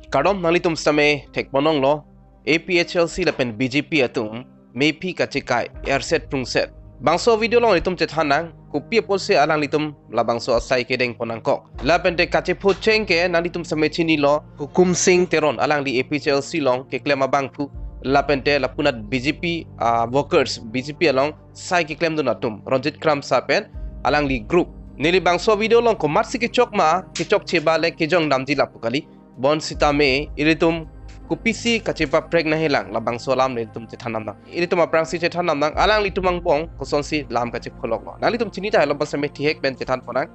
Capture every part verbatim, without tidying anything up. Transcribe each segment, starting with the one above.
Kardom, nanglitum sitame thekponlonglo, A P H L C lapen B J P atum mephi kachekai, erset prungset. Bangso video along itum chethan nang, kopi apotsi alanglitum labangso asai kedengpon nangkok. Lapente kachephocheng ke nanglitum sitame chinilo, Hukum Singh Teron alangli A P H L C along keklem abangphu, lapente lapunat B J P, ah, workers, B J P along sai keklemdun atum, Ranjit Kramsa pen alangli group. Neli bangso video along komatsi kechok ma, kechokche ba le kejong damji lapu kali. Bonsitame ilitum kopisi kachepaprek nangjilang, labangso alam le ilitum chethan nang. Ilitum aphrangsi chethan nang, alanglitum angbong kosonsi lam kachepholoklo. Nanglitum chini tahai lo, bonsitame thihek pen chethanpon nang.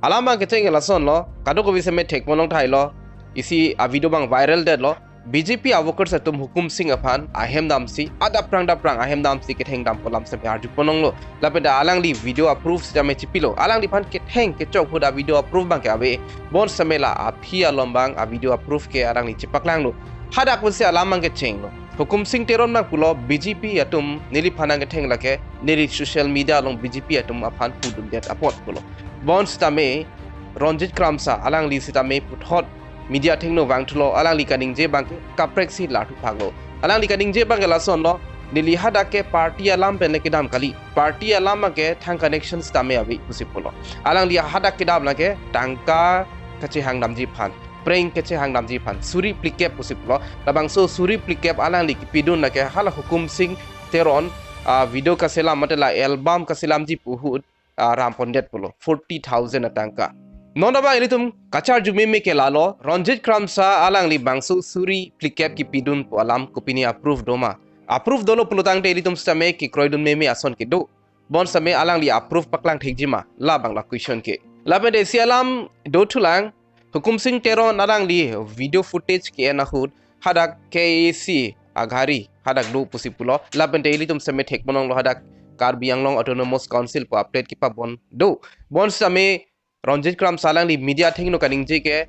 Alam abang kecheng ke lasonlo, kadokave sitame thekponlong tahai lo, isi a video abang viral detlo. B J P a workers atum Hukum Singh aphan ahem damsi, adap prang dap prang ahem damsi ketheng dampo lam sitame arjuponlonglo. Lapente alangli video a proof sitame chipilo. Alangliphan ketheng kechok ahut a video a proof abang ke ave. Bonsitame la aphi alom abang a video a proof ke alangli chepaklanglo. Hadak pusi alam abang kechenglo. Hukum Singh Teron abang pulo, B J P atum neliphan nangketheng lake, neli social media along B J P atum aphan pudundet apot pulo. Bonsitame Ranjit Kramsa alangli sitame puthot media athengno vangthulo, alangli kaningje abang ke kapreksi larthu phaklo. Alangli kaningje abang ke lasonlo, neli hadak ke party alam pen le kedam kali. Party alam abang ke thang connection sitame ave pusi pulo. Alangli hadak kedam lake tangka kachehang damji aphan, preng kachehang damji aphan, suri phlikep pusi pulo. Labangso suri phlikep alangli kepidun lake hala Hukum Singh Teron, ah, video kaselam mate la album kaselamji pu ahut, ah, rampondet pulo, forty thousand atangka. Non abang ilitum kacharju meme ke lalo, Ranjit Kramsa alangli bangso suri phlikep kepidun pu alam kopine a proof doma? A proof dolo pulotangte ilitum sitame kekroidun meme ason kedo. Bonsitame alangli a proof paklang thekji ma, labang la question ke. Lapente isi alam dothulang, Hukum Singh Teron alangli video footage ke-en ahut hadak K A A C agari hadak do pusi pulo. Lapente ilitum sitame thekponlonglo, hadak Karbi Anglong Autonomous Council pu a plate kepabon do. Bonsitame Ranjit Kramsa alangli media athengno kaningje ke,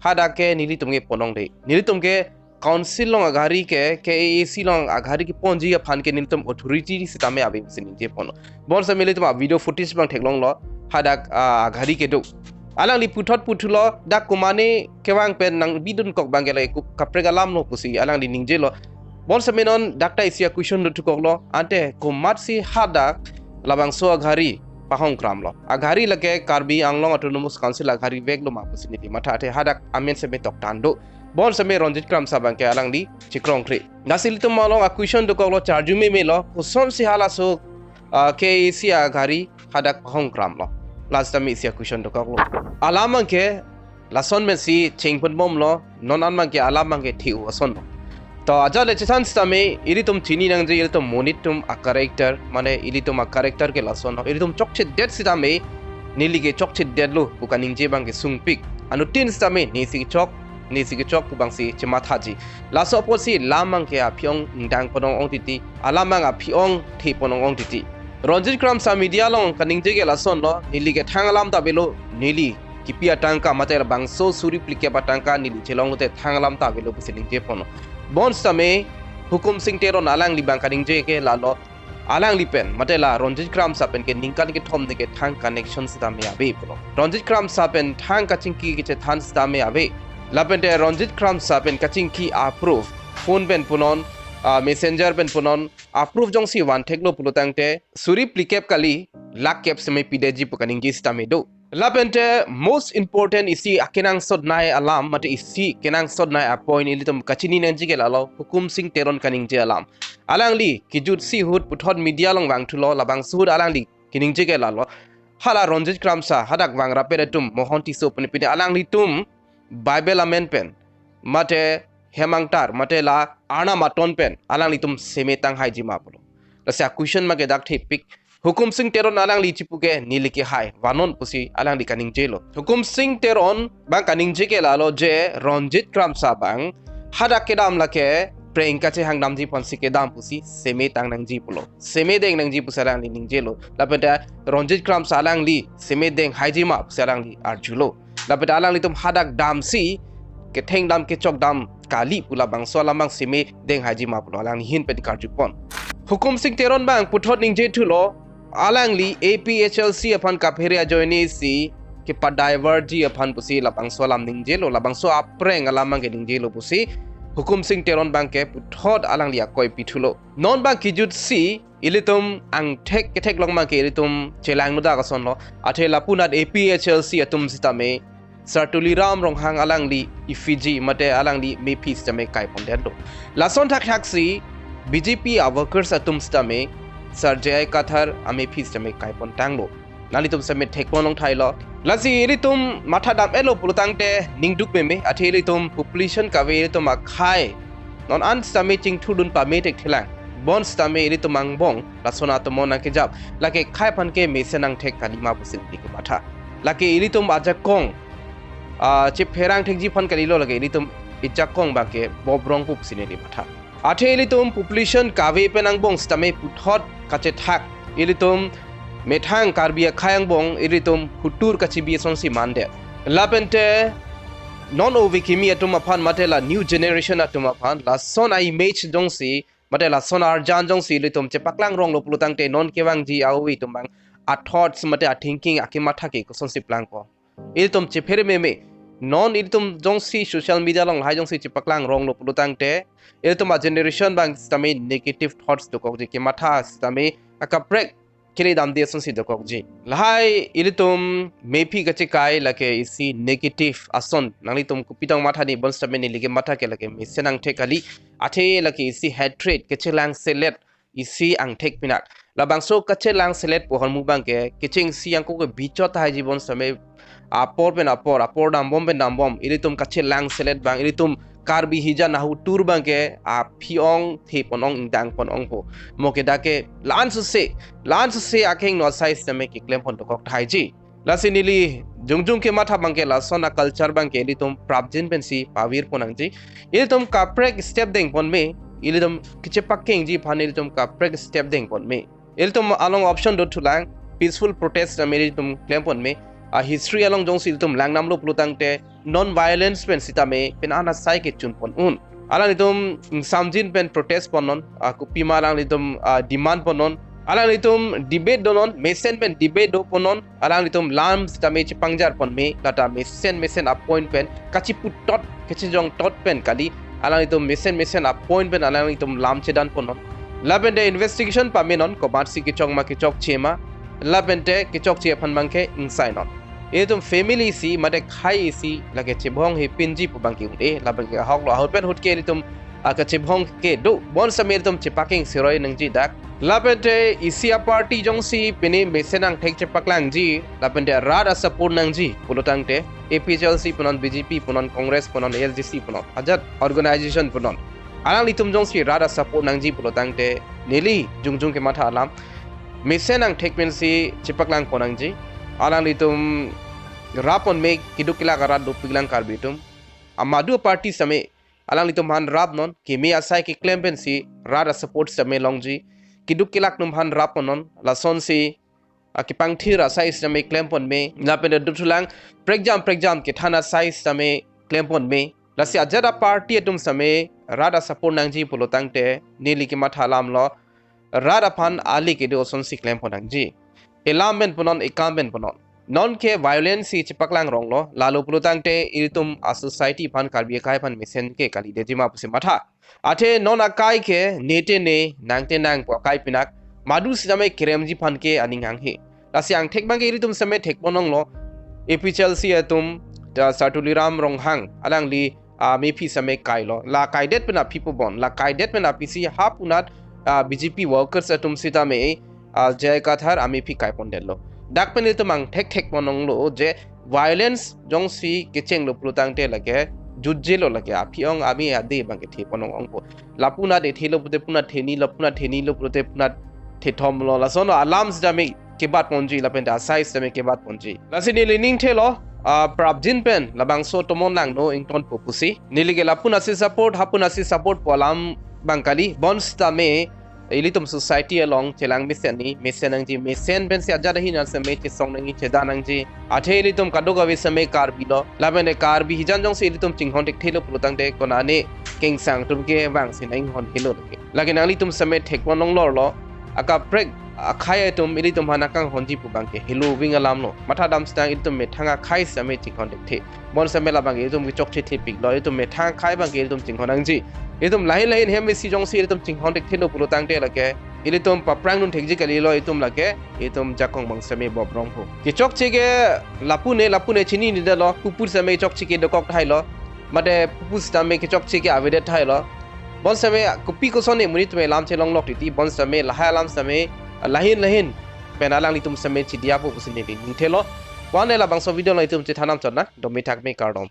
hadak ke nelitum ke ponlongde. Nelitum ke council along agari ke, K A A C along agari keponji aphan ke nelitum authority sitame ave pusi ningjeponlo. Bonsitame ilitum a video footage abang theklonglo, hadak, ah, agari kedo. Alangli puthot puthulo, dak komane kevang pen nangbidunkok abang ke la ekup kaprek alamlo pusi alangli ningjelo. Bonsitame non dak ta isi a question dothukoklo, ante komatsi hadak labangso agari pahongkramlo? Agari lake Karbi Anglong Autonomous Council agari veklo ma pusi neli matha, ante hadak amen sitame toktan do. Bonsitame Ranjit Kramsa abang ke alangli chekrongkre. Lasi ilitum along a question dokoklo, charju memelo, kosonsi halaso, ah, K A A C agari hadak pahongkramlo? Lasi tame isi a question dokoklo. Alam abang ke lason pensi chengponbomlo, non an abang ke alam abang ke thi-u asonlo. To ajat le chethan sitame ilitum chini nangji, ilitum monit atum a character, mane ilitum a character ke lasonlo. Ilitum chokchedet sitame, neli ke chokchedetlo pu kaningje abang ke sungpik. Anuttin sitame nesi kechok, nesi kechok pu abangsi chemathaji. Laso apotsi lam abang ke aphi-ong ingdang ponong-ong titi, alam abang aphi-ong the ponong-ong titi. Ranjit Kramsa media along kaningje ke lasonlo, neli ke thang alam ta avelo, neli kipi atangka mate labangso suri phlikep atangka neli chelonglote thang alam ta avelo pusi ningjeponlo. Bonsitame Hukum Singh Teron alangli abang kaningje ke lalo, alangli pen mate la Ranjit Kramsa pen ke ningkan kethom ne ke thang connection sitame ave pulo. Ranjit Kramsa pen thang kachingki kechethan sitame ave. Lapente Ranjit Kramsa pen kachingki a proof, phone pen punon, ah, messenger pen punon, a proof jongsi vantheklo pulotangte, suri phlikep kali, lakh kep sitame pidetji pu kaningje sitame do. Lapente most important isi akenangsotnei alam, mate isi kenangsotnei a point ilitum kachini nangji ke lalo, Hukum Singh Teron kaningje alam. Alangli kejutsi ahut puthot media along vangthulo, labangso ahut alangli kaningje ke lalo, hala Ranjit Kramsa hadak vangrap-et atum, Mohon Tisso pen pine alanglitum Bible amen pen, mate hem angtar, mate la arnam aton pen alanglitum seme tanghaiji ma pulo. Lasi a question abang ke dak thepik. Hukum Singh Teron alangli chipu ke neli kehai vannon pusi alangli kaningjelo. Hukum Singh Teron abang kaningje ke lalo je Ranjit Kramsa abang hadak kedam lake preng kachehang damji aphansi kedam pusi seme tang nangji pulo, seme deng nangji pusi alangli ningjelo. Lapente Ranjit Kramsa alangli seme denghaiji ma pusi alangli arjulo. Lapente alanglitum hadak damsi ketheng dam kechok dam kali pu labangso alam abang seme denghaiji ma pulo, alangli ahin pen karjupon. Hukum Singh Teron abang puthot ningjethulo, alangli A P H L C aphan kaphere ajoinesi kepa-divert ji aphan pusi labangso alam ningjelo, labangso aphrang alam abangke ningjelo pusi Hukum Sing Teron abangke puthot alangli akoi pithulo. Non abang kijutsi ilitum angthek ketheklong abangke ilitum chelangnodak asonlo. Athe lapunat A P H L C atum sitame Sar Tuliram Ronghang alangli effigy mate alangli mephi sitame kaipondetlo. Lason thakthaksi B J P a-workers atum sitame Sar J I Kathar amephi sitame kaipontanglo. Nanglitum sitame thekpon longthailo. Lasi ilitum matha dam-etlo pulotangte ningduk meme, athe ilitum population kave, ilitum akhai non an sitame chingthurdun pame thekthelang. Bonsitame ilitum angbong lason atomon nangkejap. Lake khei aphan ke mesen angthek kalima pusi neli kematha. Lake ilitum ajakong, ah, chepherang thekji aphan kalilo, lake ilitum ijakong abangke bobrong pusi neli matha. Athe ilitum population kave pen angbong sitame puthot kachethak. Ilitum methang Karbi akhei angbong ilitum hutur kachibi asonsi mandet. Lapente non ove kimi atum aphan mate la new generation atum aphan lason a-image jongsi mate lason arjan jongsi ilitum chepaklang ronglo pulotangte non kevangji a-ove atum abang a-thoughts mate a-thinking akematha ke kosonsi plangpo. Ilitum chepher meme. Non ilitum jongsi social media along lahai jongsi chepaklang ronglo pulotangte ilitum a-generation abang sitame negative thoughts dokokji, kematha sitame akaprek kele damde asonsi dokokji. Lahai ilitum mephi kachekai lake isi negative ason. Nanglitum kopi tong matha ni, bonsitame neli kematha ke lake mesen angthek kali. Athe lake isi hatred, kechelangselet isi angthek pinak. Labangso kechelangselet pu ahormu abangke kechengsi angko ke bichot tahai ji, bonsitame apor pen apor, apor dambom pen dambom, ilitum kechelangselet abang, ilitum Karbi hijan ahutur abangke aphi-ong, thepon-ong, ingdangpon-ongpo. Mo ke dak ke la-an suse, la-an suse akehingno asai sitame keklempon dokok tahai ji. Lasi neli jongjong kematha abangke lason a-culture abangke ilitum prapjin pensi pavirpon nangji. Ilitum kaprek step dengpon me, ilitum kechepakengji aphan ilitum kaprek step dengpon me. Ilitum along option dothulang, peaceful protest sitame ilitum klempon me. A-history along jongsi ilitum langdamlo pulotangte non-violence pen sitame pen an asai kechunpon un. Alanglitum ingsamjin pen protest ponnon, ah, kopima alanglitum, ah, demand ponnon. Alanglitum debate donon, mesen pen debate doponnon. Alanglitum lam sitame chepangjarpon me, lata mesen mesen a-point pen kachiputot, kachejongtot pen kali. Alanglitum mesen mesen a-point pen alanglitum lam chedanponnon. Lapente investigation pamenon, komatsi kechok ma kechokche ma. Lapente kechokche aphan abangke ingsainon. Ilitum family isi mate khei isi lake chebong hepinji pu abangke un-e, labangke ahoklo, ahut pen ahut ke ilitum, ah, kachebong ke do, bonsitame ilitum chepakeng siroi nangji dak. Lapente isi a-party jongsi pini mesen angthek chepaklangji, lapente rat a-support nangji pulotangte, A P H L C punon, B J P punon, Congress punon, A S D C punon, ajat organization punon, alanglitum jongsi rat a-support nangji pulotangte, neli jongjong kematha alam, mesen angthek pensi chepaklangpon nangji. Alanglitum rappon me, keduk kelak arat dopiklang Karbi atum. Amadu a-party sitame alanglitum aphan rappnon, keme asai keklem pensi rat a-support sitame longji. Keduk kelak atum aphan rapponnon, lasonsi, ah, kepangthir asai sitame klempon me, lapente dothulang prekjam prekjam kethan asai sitame klempon me. Lasi ajat a-party atum sitame rat a-support nangji pulotangte neli kematha alamlo, rat aphan ale kedo asonsi klempon nangji. Elam pen punon, ekam pen punon. Non ke violence si chepaklang ronglo, lalo pulotangte ilitum a-society aphan, Karbi akhei aphan mesen ke kalidetji ma pusi matha. Athe non akai ke nete ne, nangte nang pu akai pinak, madu sitame keremji aphan ke aning hanghe. Lasi angthek abangke ilitum sitame thekpon longlo, A P H L C atum, ah, Sar Tuliram Ronghang alangli, ah, mephi sitame kailo. La kaidet pen aphi pu bon, la kaidet pen aphisi hapunat, ah, B J P workers atum sitame, ah, J I Kathar amephi kaipondetlo. Dak pen ilitum angthek thekpon longlo je violence jongsi kechenglo pulotangte lake jutjelo, lake aphi-ong ame ade abangke thepon long-ongpo. La punat ethelo pulote punat thenilo, punat thenilo pulote punat thethomlo. Lasonlo alam sitame kebatponji, lapente asai sitame kebatponji. Lasi neli ningthelo, ah, prapjin pen labangso atomon langno ingtonpo pusi. Neli ke la punatsi support, ha punatsi support pu alam abang kali, bonsitame ilitum society along chelang mesen ni, mesen nangji, mesen pensi ajat ahin an sitame chesong nangji, chedan nangji. Athe ilitum kadokave sitame Karbi lo, lapente Karbi hijan jongsi ilitum chinghon thekthelo pulotangte konane kengsang atum ke vangsi nang-inghon helo lake. Lake nanglitum sitame thekpon longlorlo, akaprek akhai atum ilitum aphan nangkanghonji pu abangke helo ving alam lo. Matha dam sitang ilitum methang akhai sitame chinghon thekthe. Bonsitame labangke ilitum kechokche thepiklo, ilitum methang akhai abangke ilitum chinghon nangji. Ilitum lahin lahin hem isi jongsi ilitum chinghon thekthe no pulo tangte lake ilitum paphrang dun thekji kalilo, ilitum lake ilitum jakong abang sitame bob rong ho. Kechokche ke lapu ne lapu ne chinine detlo, pu pu sitame kechokche ke dokok thailo, mate pu pu sitame kechokche ke avedet thailo. Bonsitame kopi koson ne monit atum alam chelonglok titi, bonsitame lahai alam sitame lahin lahin pen alanglitum sitame chidiya po pusi neli ningthelo. Wan ne labangso video along itum chethan nang chot nang, domi thak me, kardom.